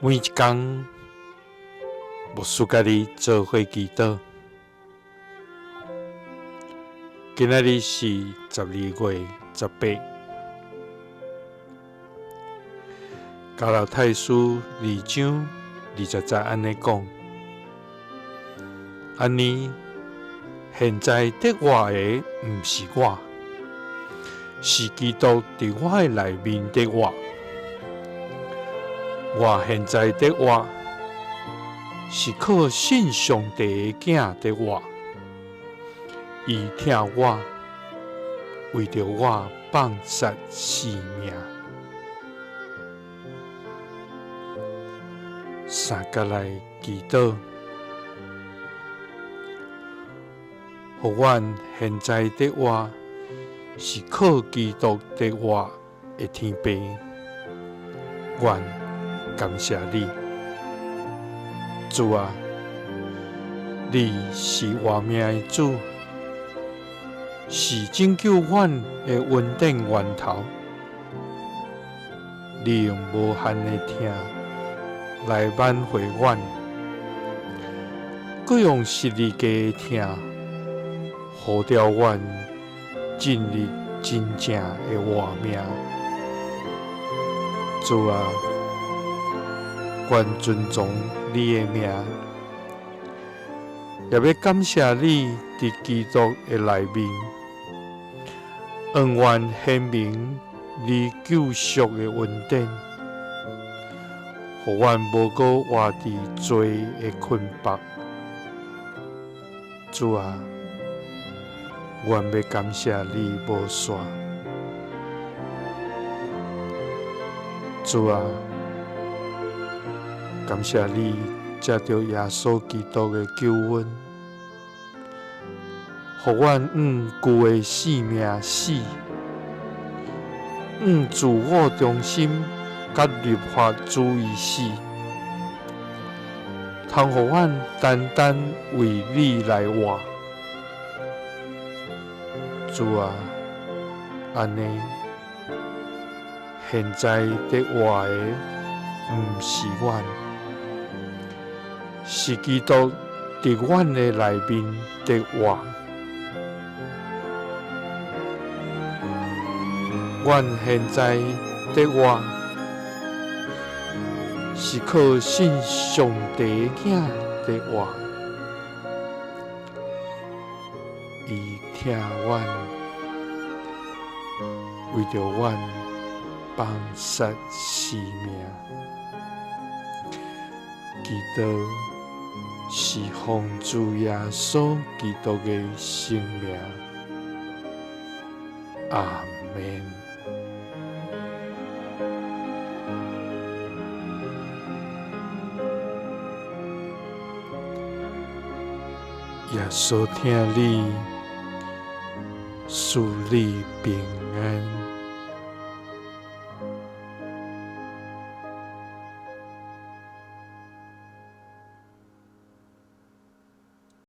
每一工，牧師佮你做伙祈禱。今仔日是12月18，加拉太書2章20節按呢講：按呢，現在得活的毋是我，是基督佇我的內面得活。我現在得活，是靠信上帝的囝得活。伊疼我，為著我放捨性命。三佮來祈禱，予阮現在得活，是靠基督得活的天父，阮感謝你，主啊，你是活命的主，是拯救阮的恩典源頭。你用無限的疼來挽回阮，閣用十字架的疼，呼召阮進入真正的活命。主啊，阮尊崇你的名，也欲感謝你佇基督的內面，向阮顯明你救贖的恩典，予阮無閣活佇罪的捆縛。主啊，阮欲感謝你無煞。主啊，感謝你藉著耶穌基督的救恩，予阮往舊的性命死，往自我中心佮律法主義死，通予阮單單為你來活。主啊，按呢，現在得活的毋是阮，是基督佇阮的內面得活。阮現在得活，是靠信上帝的囝得活。伊疼阮，為著阮放捨性命。祈禱是奉主耶穌基督的聖名，阿們。耶穌疼你，賜你平安。